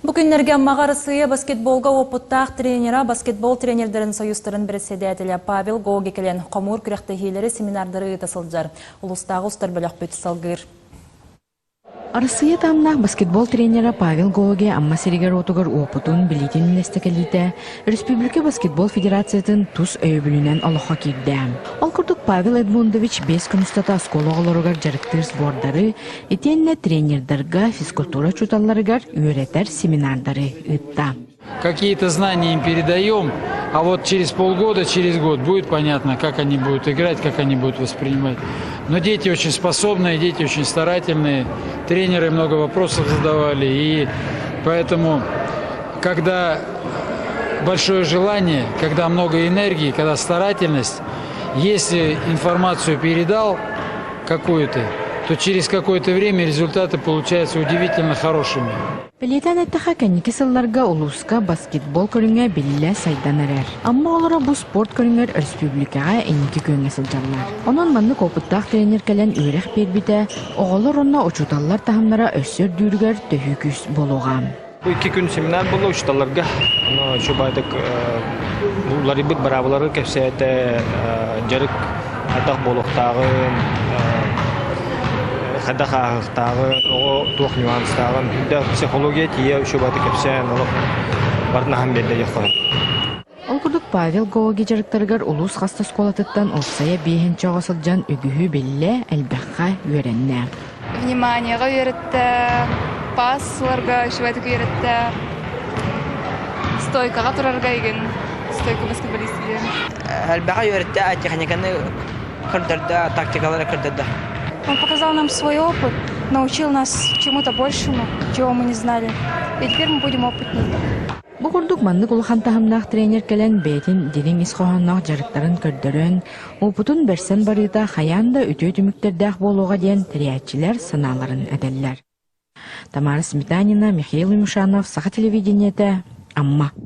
Бу күннэргэ Аммаҕа Арассыыйа баскетболга уопуттаах тренера, баскетбол тренердэрин союзтарын бэрэссэдээтэлэ Павел Гоги кэлэн хомуур күрэхтэһиилэри, семинардары ыыта сылдьар. Улуустааҕы устар бөлөхпүт салгыыр. Арассыыйа таһымнаах баскетбол тренера Павел Гоги Амма сиригэр-уотугар уопутун, билиитин үллэстэ кэлиитэ республика баскетбол федерациятын тус өйөбүлүнэн олоххо киирдэ. Ол курдук Павел Эдмундович 5 күн устата оскуола оҕолоругар дьарыктыыр сбордары, итиэннэ тренердарга, физкультура учууталларыгар үөрэтэр семинардары ыытта. Какие-то знания им передаем, а вот через полгода, через год будет понятно, как они будут играть, как они будут воспринимать. Но дети очень способные, дети очень старательные, тренеры много вопросов задавали, и поэтому, когда большое желание, когда много энергии, когда старательность, если информацию передал какую-то, то через какое-то время результаты получаются удивительно хорошими. Бэлиэтээн эттэххэ, кэнники сылларга улууска баскетбол көрүҥэ биллэ сайдан эрэр. Амма оҕолоро бу спорт көрүҥэр өрөспүүбүлүкэҕэ инники күөҥҥэ сылдьаллар. Онон маннык опыттаах тренер кэлэн үөрэх биэрбитэ, оҕолор уонна учууталлар таһымнара өссө үрдүүрүгэр төһүү күүс буолуоҕа. Икки күн семинар буолла учууталларга. Ону үчүгэйдик уларыйбыт быраабылары кэпсээтэ, дьарык хайдах буолуохтааҕын, хайдах ааһыахтааҕын, оҕо туох нюанстааҕын, да психология тиийэ үчүгэйдик кэпсээн олох барытын аһан биэрдэ диэххэ сөп. Ол курдук Павел Гооги дьарыктарыгар улуус хас да оскуолатыттан уопсайа биэһинчэ оҕо сылдьан үгүһү биллэ, элбэххэ үөрэннэ. Вниманиеҕа үөрэттэ, пас ыларга үчүгэйдик үөрэттэ, стойкаҕа турарга игин стойка баскетболист диэн. Элбэҕи үөрэттэ, техниканы көрдөрдө, тактикалары көрдөрдө. Он показал нам свой опыт, научил нас чему-то большему, чего мы не знали. И теперь мы будем опытнее. Бу курдук маннык улахан таһымнаах тренер кэлэн бэйэтин дириҥ ис хоһоонноох дьарыктарын көрдөрөн, уопутун бэрсэн барыыта хайаан да үтүө түмүктэрдээх буолуоҕа диэн тэрийээччилэр санааларын этэллэр. Тамара Сметанина, Михаил Юмшанов, Саха телевидениетэ, Амма.